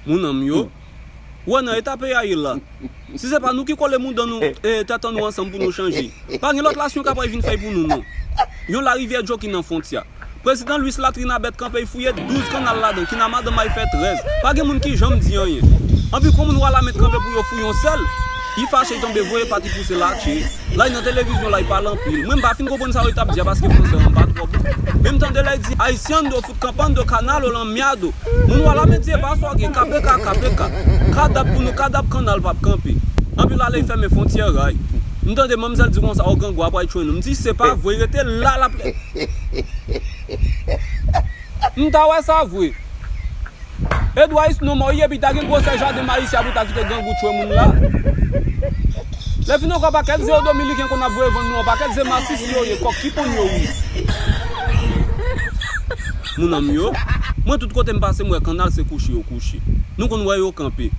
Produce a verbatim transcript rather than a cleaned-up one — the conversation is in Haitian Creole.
Moun an m yo, ou wè nan eta peyi a ye la. Si se pa nou ki kole mouda nou, e, tèt an nou ansanm pou nou chanje, pa gen lòt nasyon k ap vin fè l pou nou, non. Yon larivyè djo ki nan fwontyè. Prezidan Luis Latrinabèt kanpe, y fouye douz kannal ladan, ki nan madanm a y fè trèz. Pa gen moun ki janm di anyen. Anpi kon moun wè la met kanpe pou yo fouye yon sèl, y fache, y tonbe voye pati pouse latche. La y nan televizyon, la y pale anpil. Mwen m pa fin konprann sa yo t ap di a paske fransè an pa twò bon. Men m tande lè y di haitiando, foot campando, canalo, lamyado. Moun wè la met zye pa sòge, kapeka, kapeka. Kadab pou nou, kadab kannal p ap kanpe. Anpi la lè y fèmen fwontyè ray. M tande manmzèl di konsa, o grangou ap pral tchwen nou. M di se pa vre, y rete la l ap M ta wè sa vre. Edouard Isno mò wi, epi ta gen gwosè jaden mayi sa pou ta kite grangou tchwe moun la. Lè fin ankò pakèt ze yo dominiken konn ap voye vann nou an, pakèt ze masisi yo ye, kòk ki ponn yo wi. Moun an m yo, mwen tout kote m pase m wè kannal se kouche yo kouche. Nou konn wè yo kanpe.